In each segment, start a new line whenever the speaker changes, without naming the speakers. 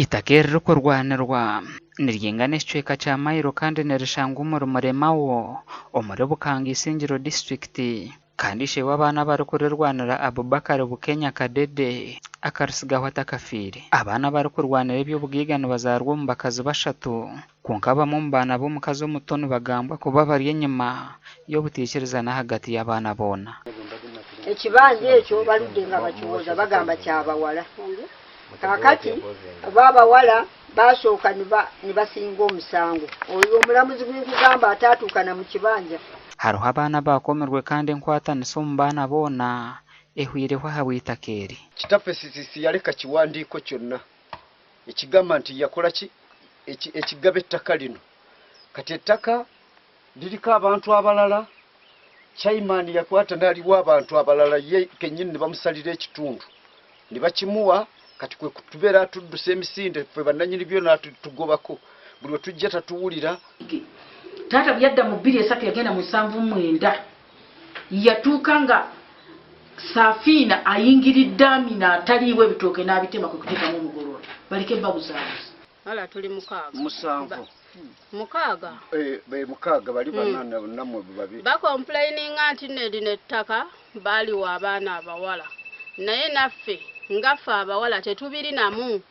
Eitaka eririkurwanirwa niryingana ekicweka kya mayiro kandi nirishangwa omuri Muremawo omuri Bukanga Isingiro disiturikiti kandi ishe w'abaana abarikurirwanira Abubakar Bukenya Kadede akaritsigaho atakafiire. Abaana abarikurwanira eby'obugaiga nibazaarwa omu bakazi bashatu kwonka bamwe omu baana b'omukazi omuto nibagambwa kuba bari enyima y'obutaikirizana ahagati y'abaana boona.
Ekibanja ekyo baludde nga bakiwoza bagamba kya bawala. Kaakati bo abawala baasooka ni basinga omusango. Oyo omulamuzi gwe nkugamba ataatuuka na mu kibanja.
Hariho abaana abaakomirwe kandi enkwatanisa omu baana boona ehweireho ahabw'eitaka eri.
Kitaffe siyaleka kiwandiiko kyonna ekigamba nti yakola ki ekigaba ettaka lino. Kati ettaka liriko abantu abalala, Chairman yakwata n'aliwa abantu abalala ye kennyini ne bamusalira ekitundu ne bakimuwa kati kwe kutubeera atuddusa emisinde ffe bannannyini byo n'atugobako buli we tujja tatuwulira.
Taata bwe yadda mu bbiri esatu yagenda mu nsanvu mu mwenda yatuuka nga Safiina ayingiridde Amina ataliiwo ebitooke n'abitema kwe kuteekamu omugoloola baleke babuzaabuza.
Wala tuli mukaaga.
Musanvu.
Mukaaga.
Eh, be mukaaga bali hmm. banana namwe babiri.
Ba complaininga nti ne lino ettaka baaliwa abaana abawala. Naye naffe nga ffe abawala tetubirinamu.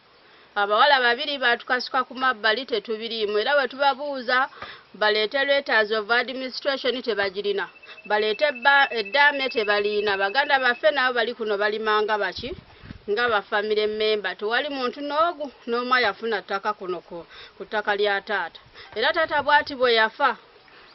Abawala babiri batukasuka ku mabbali tetubiriimu era bwe tubabuuza baleete letters of administration tebagirina. Baleete eddaame tebaliina. Baganda baffe nabo bali kuno balimanga baki? Nga ba family member tewali muntu n'ogu n'omu ayafuna ttaka kuno ku ttaka lya taata era taata bwati bwe yafa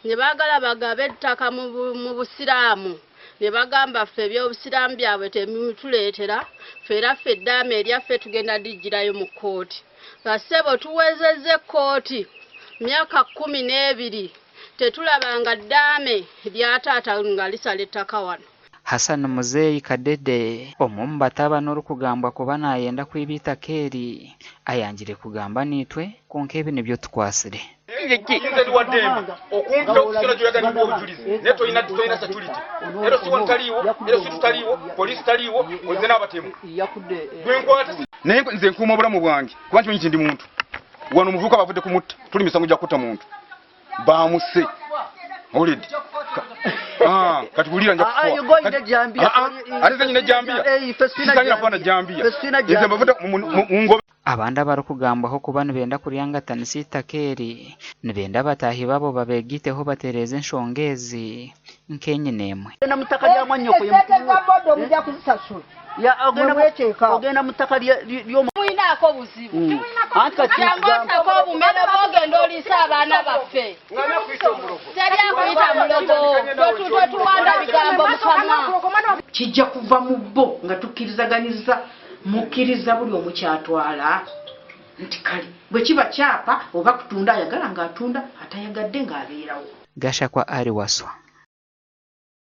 ne baagala bagabe ettaka mu busiraamu ne bagamba ffe ebyobusiraamu byabwe temutuleetera ffe era ffe eddaame eryaffe tugenda dijjirayo mu kkooti bassebo tuwezezza ekkooti myaka 12 tetulabanga ddaame lya taata nga lisala ettaka wano.
Hassan Muzeeyi Kadede, omwe omu batabani orikugambwa kuba nayenda kwiba eitaka eri, ayangire kugamba naitwe kwonka ebi nibyo tukwatsire.
Nze ndi wa ddembe okumpi okusinga gy'oyagala nkuwa obujulizi naye tolina tolina security era si wano taliiwo era si tutaliiwo poliisi taliiwo ozze n'abatemu gwe nkwata naye nze nkuuma obulamu bwange kuba nkimanyi nti ndi muntu wano omuvubuka bavudde kumutta tuli misango gya kutta muntu baamuse owulidde ah, kati wulira nja
ah, ah,
ate nze nyina ejjambiya
eh,
sisanyira kuba na jjambiya nze mbavude mungobe
Abandi abarikugambwaho kuba nibenda kuryangatanisa eitaka eri nibenda bataahi baabo babegaiteho batereeze enshonga ezi nk'enyina emwe.
Ogenda mu ttaka lya mwannyoko ye
Sente
mukulu
za
we.
boda mujja kuzisasula.
Ya, ogenda mu-
Mwekyeeka.
ogenda mu ttaka lya- lye- ly'omu
Tumulinaako obuzibu.
Anti kati
Jangu
nkugamba.
osake obumere bw'ogenda oliisa abaana baffe. Teri akuyita mulogo. Totuwanda bigambo mu kamwa.
Kijja kuva mu bo nga tukkirizaganyizza mukkiriza buli omu ky'atwala nti kale bwe kiba kyapa oba kutunda ayagala ng'atunda atayagadde ng'abeerawo.
Gashakwa Ali Wasswa.